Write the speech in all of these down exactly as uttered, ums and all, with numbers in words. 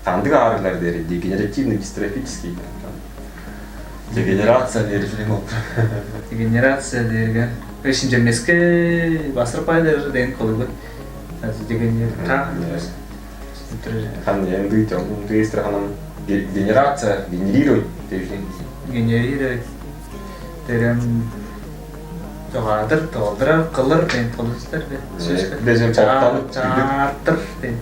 Кандыг аарыглар дээр, дегенеративный, дистрофический? Дегенерация дээр чүве болуп турар. Дегенерация дээрге, э, шимчеммеске басырып каар дээр дээн кылыгы. Азы дегенер-, та-, Мм, э. Хан эмдиг чогум, ындыг эстер ханам, де-, генерация, генерировать дээр чүве. Генерировать дээрем, чогаадыр, толдурар, кылыр дээн кылыгыстар бе? Э, Сөстер. Бир-ле чер Чаа-, боттанып, бүдүп. Чаартыр дээн.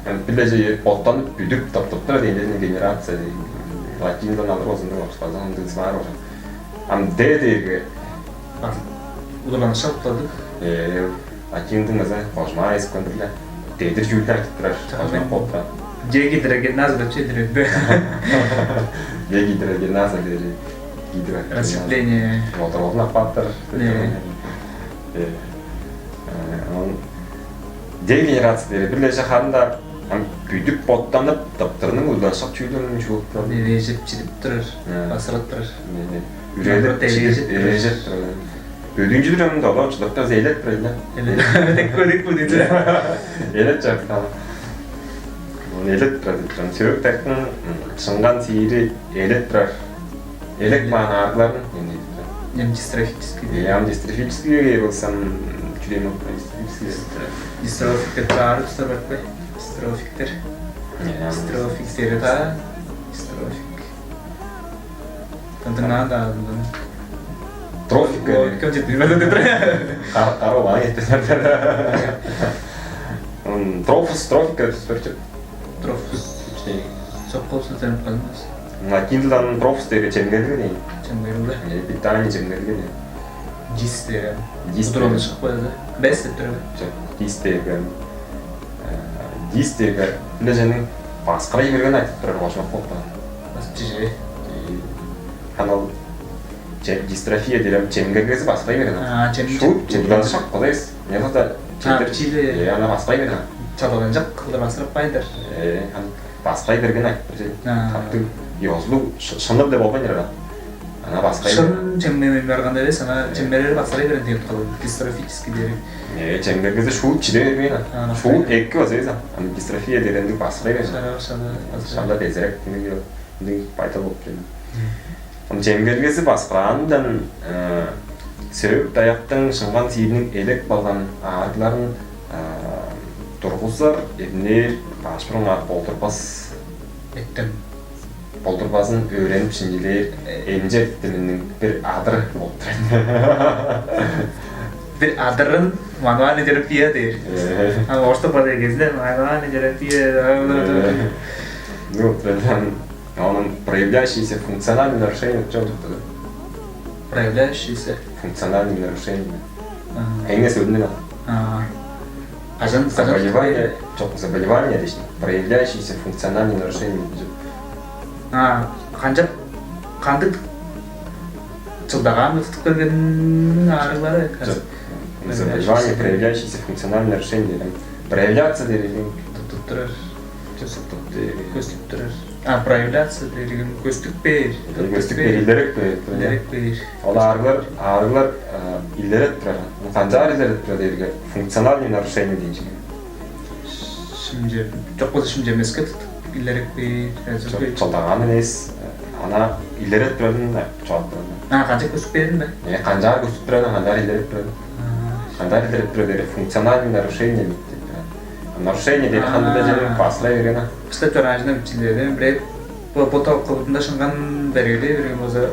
Э, бир-ле чер боттанып, бүдүп, тыптып турар дээн, генерация дээн. Латиндан алыр болзун деп, орус база ындыг баар болзун. Ам де дээрге, Бак, удурланыкчы алып калдык. Э, латиндың база кожмаа эскендирлер. Дедир чүүлдү айтып турар, Чаа, кожмак мен болуп турар. Дегидрогеназа деп чедир өндө. Дегидрогеназа дээр. Гидро. Расщепление. Моторлорун аппааттар. Не. Э, э, он дегенерация дээр, бир-ле чер харын-даа, ам, бүдүп, боттанып, тыптырның удурланыкчы чүүлүн чугуп турар. Эвээжеп, чидип турар, Э. Басырып турар. Э, үрелеп, Наоборот, чидип, эвээжеп турар. Эвээжеп турар. Бөдүүнчү дүрүмүндө олар чыдырып турар, элеп турар, эле. Эле. Элеп көрүп, көрүп, көрүп. Элеп чыгып каан. Ону элеп турар деп турар. Сөөк-даяктың, м, шыңган сиири элеп турар. Элеп каан аарыгларын эмнээр турар. Ам дистрофический. Э, ам дистрофический болза, м, чүдем ол, дистрофический. Дистрофиктер, аарыглар бар бе? Дистрофиктер. Э, ам Дистрофик середа. Дистрофик. Тантыңнаан-даа алдым. Трофик. О, кем жетти? Мен де. Кар-, кароо аңаа кетти. М, трофус, трофик деп сөөрчү. Трофус. Чей. Соккол сөзүн калмас. Латиндан трофус дээрге чемгерлиг дээн. Чемгерлиг. Э, питание чемгерлиг дээн. Дис дээрге. Дис Удурланыкчы дээрге. Бес деп турар. Чок, дис дээрге. Э, дис дээрге, бир-ле черниң баскырай бергенин айтып турар, кожмак болуп каан. Басып чиже. Э, анал че-, дистрофия дээр, ам чемгерлигези баскырай берген. А, чем-, Шуут, чем-, удурланыкчы кылдыр эвес. Не кылды? А, чедир. Чиде. Э, ана баскырай берген. Чадаланчак кылдыр баскырып каан-дыр. Э, ам баскырай бергенин айтып турар. А. Таптыг ёзулуг шы-, шынныг деп болбайн турар. Ана баскырай берген. Шын чемнемей барганда эвес, ана Э. чемнерери баскырай берген деп калды. Дистрофический дээрге. Э, чемгерлигези шуут чиде бербейн, а. А, шуут баскырай. Эки болза эвес, а. Ам дистрофия дээрге ындыг баскырай берген. Шагаа, шагаа, баскырай. Шагаа безерек, ындыг, ындыг байдал болуп турар. М. Ам чемгерлигези баскыраанындан, э, сөөк-даяктың, шыңган сиириниң элеп калган аарыгларын, э, тургузар, эмнээр, баш бурунгаар болдурбас. Эттен. Болдурбазын өөренип шинчилээр, э, эмчи эртеминиң бир адыры болуп турар. Бир адырын мануальный терапия дээр. Э. Ам орустап баар кезинде мануальный терапия, а, Э. Ну, вот, прям, а он проявляющиеся функциональные нарушения, чок деп турар. Проявляющиеся? Функциональные нарушения. А. Эңес өлүнүн ал. А. Кажан, кажан Заболевание, чок, заболевание дээш, проявляющиеся функциональные нарушения деп. А, канчап, кандыг чылдагаан тудуп келген аарыглары? Чок. Заболевание, проявляющиеся функциональные нарушения деп. Проявляться дээрге тудуп турар. Чок, тудуп дээр. Көстүп турар. А, проявляться дээрге көстүп бээр. Көстүп бээр, илереп бээр. Илереп бээр. Ол аарыглар, аарыглар, а, илереп турар. Канчаар илереп турар дээрге, функциональный нарушение дээн чүве. Шимче-, чок болза шимчемеске тудуп илереп бээр. Чок, чылдагаан эвес, ана илереп турарын чугаалап турар. А, канчап көстүп бээрин бе? Э, канчаар көстүп турарын, канчаар илереп турарын. А. Канчаар илереп турар дээрге, функциональный нарушение деп турар. Нарушение дээрге хандыда А. Чедип баскырай берген, а. Кыштап чораажының чилерден бирээ бо, бо ток кылбытында шыңган бергелей берген болза,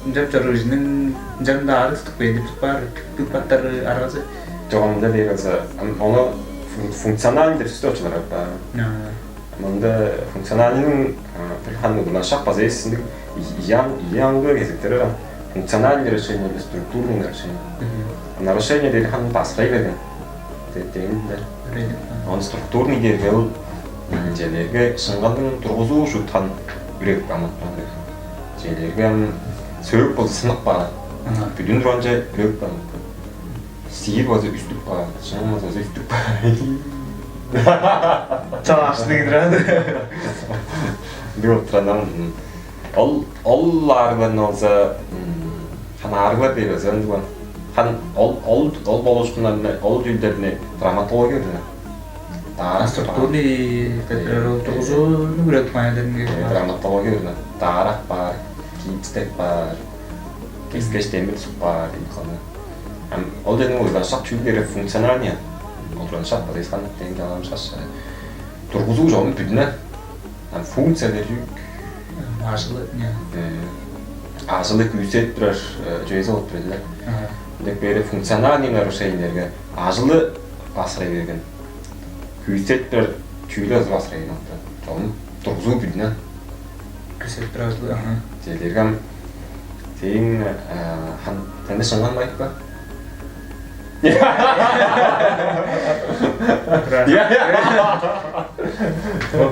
ынчап чоруур кижиниң ынчан-даа аарыг тудуп кээр деп баар, тудуп каптар аргазы. Чок, ында дээр болза, ан-, ону фун-, функциональный деп сүстү очулар аппа. А. Мында функциональныйның, а, бир ханы удурланыкчы база эвес, ындыг и-, ийи ан-, ийи аңгы кезектери бар. Функциональный нарушение, структурный нарушение. Мгм. Нарушение дээрге ханы баскырай берген. Де-, дээн-дир. Үрелип, а. Ону структурный дээрге ол, м, чижээлээрге шыңганның тургузуу шуут ханы үреп амытпаан дээр. Чижээлээрге ам сөөк болза сынып каар. Ага. Бүдүн турган чүве үреп каар. Сиир болза үстүп каар, шыңган болза үстүп каар. Чалаашты кидирер. Ындыг болуп турар, ам, м. Ол, ол аарыгларны болза, м, ханы аарыглар дээр болза, ындыг боор. Ханы ол, ол, ол болуушкуннарны, ол чүүлдерни травматология дээр. Даарак бар. Структурный, э, категория ол тургузууну күрөдүп каан дээринге. Э, травматология үрүнө. Даарак бар, гипстек бар, кескеш демир суп бар дейм кылны. Ам ол дегенниң уйганышак чүүлдери функциональный. Ол уйганышак подыскан дегенге аламышкаш. Тургузуу чогум бүдүнү. Ам функция дээриг ажылы не? Э, ажылы күүсетип турар, э, чүвези болуп турар эле. Ага. Дег бери функциональный нарушениелерге ажылы басырай берген. Күүсетип турар чүүлү азы басырай берген. Чогум тургузуу бүдүнү. Күүсетип турар ажылы, ага. Чедиргем сээң, э, хан тенде шыңган байыпка?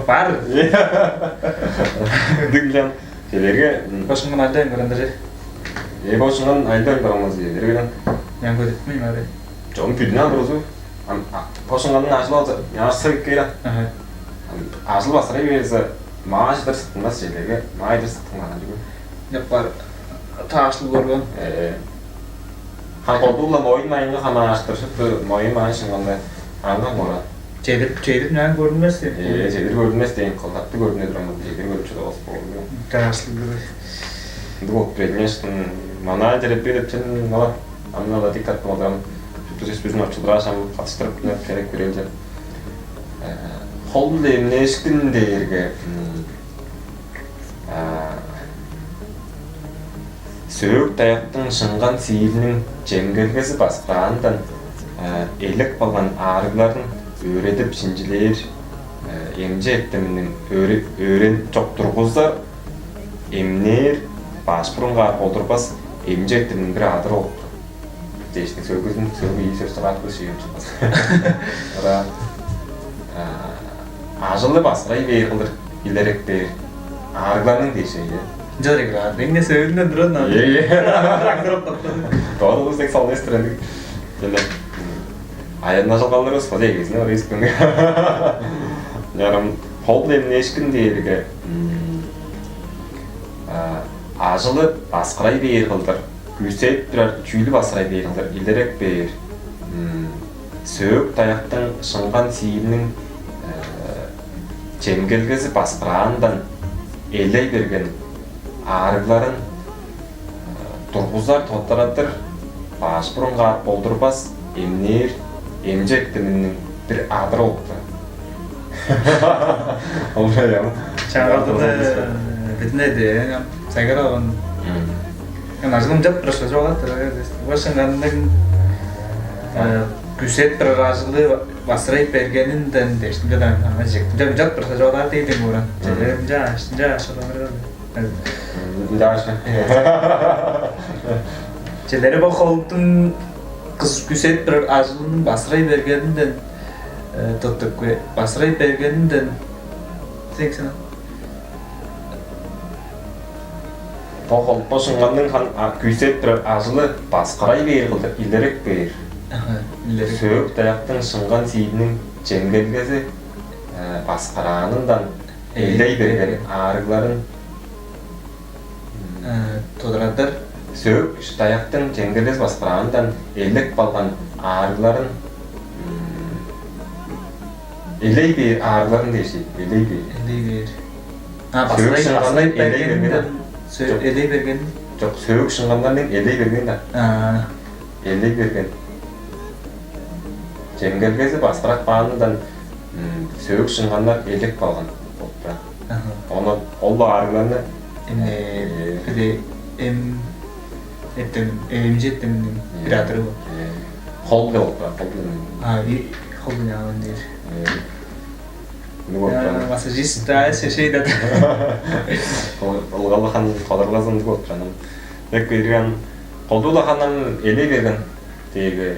Бар. Дыңлан. Силерге, м, бошунган айылдан көрөндүр. Э, бошунган айылдан барамыз, силерге. Мен көрүпмейн ары. Чогум бүдүн алыр узу. Ам, а, бошунганның ажылы болза, яңарса кээр. Ага. Ам, ажыл басырай берзе, маажыдыр сыктынмас силерге, маажыдыр сыктынмаган чүгү. Деп бар. Таашлыг көргөн. Э. Хан колдугла моюн майынга хамааштырышып, моюн майын шыңганда аңган кора. Чедип, чедип нан көрүнмес деп. Э, чедир көрүнмес дейин, кылдакты көрүнө турам, чедир көрүп чыдавас болду. Таашлыг көргөн. Ындыг болуп берген, конечно, манаа терапия деп сен мала, амна да диктат болдурам. Шупту сес бүзүн очулдурааш, ам катыштырып, не керек көрел деп. Э, хол эмнээшкин дээрге, м, а, сөөк-даяктың шыңган сиириниң чемгелгези баскыраандан, а, элек болган аарыгларын өөредип шинчилээр, а, эмчи эртеминиң өөре-, өөрен-, чок, тургузар эмнээр баш бурунгаар олурбас эмчи эртеминиң бир адыры болуптар. Дээштиң сөөлгүзүн, сөөлгү ийи сөстү каапкы шиип чыкпас. Ора, а, ажылы басырай бээр кылдыр илерек бээр аарыгларның дээши, ийе. Ынча дегир, а, деңне сөөлүнден туран, а. Ийе, ийе. Тоодугуз дег солнестир ындыг. Жана, м, аяннажылгаларывыс база эгезине барыйспын. Ярым, хол эмнээшкин дээрге, м, а, ажылы баскырай бээр кылдыр, күүсээп турар чүүлү баскырай бээр кылдыр, илерек бээр, м, сөөк-даяктың шыңган сиириниң, э, чемгелгези баскыраандан элей берген аарыгларын, э, тургузар, тодарадыр, баш бурунгаар болдурбас, эмнээр, эмчи эртеминиң бир адыры болуптар. Ол ам. Чаңгылдыны битине дээн, ам, сайгар алган. М. Ам ажылым чап турар, чогат, башыңганның, э, күзет турар ажылы басырай бергенинден дээштим да, ам, ажык. Чап, чап турар, чогат дейдим уран. М. Чедерим жаш, жаш, адамдар. М, дальше. Э. Чедери бо холдуң кыс күзет турар ажылының басырай бергенинден, э, туттук бе? Басырай бергенинден, сексен. Бо холдуң шыңганның хан, а, күзет турар ажылы баскырай бээр кылдыр, илерек бээр. Аха, илерек. Сөөк-даяктың шыңган сиириниң чемгелгези, э, баскыраанындан элей берген аарыгларын, э, тодарадыр. Сөөк-даяктың чемгелгези баскыраанындан элек балган аарыгларын, м, элей бээр аарыгларын дээш, элей бээр. Элей бээр. А, сөөк баскырай, шыңганның баскырай элей бергени, бергени да. Сөө-, жок, элей бергени? Жок, сөөк шыңганның элей бергени да. А. Элей берген. Чемгелгези баскырак баанындан, м, сөөк шыңганнар элек калган болуп турар. Аха. Ону ол аарыгларны эмне, э, бир эм, эттен, эмчи эттеминиң, э, бир адыры бо. Э, хол деп болуп турар, хол деп. А, и хол деп алган дээр. Э, ындыг болуп турар. Массажист, да, шешей да. Ол, ол калган тодаргазы ындыг болуп турар. Дек берген, колдуу-ла ханам элей берген. Деги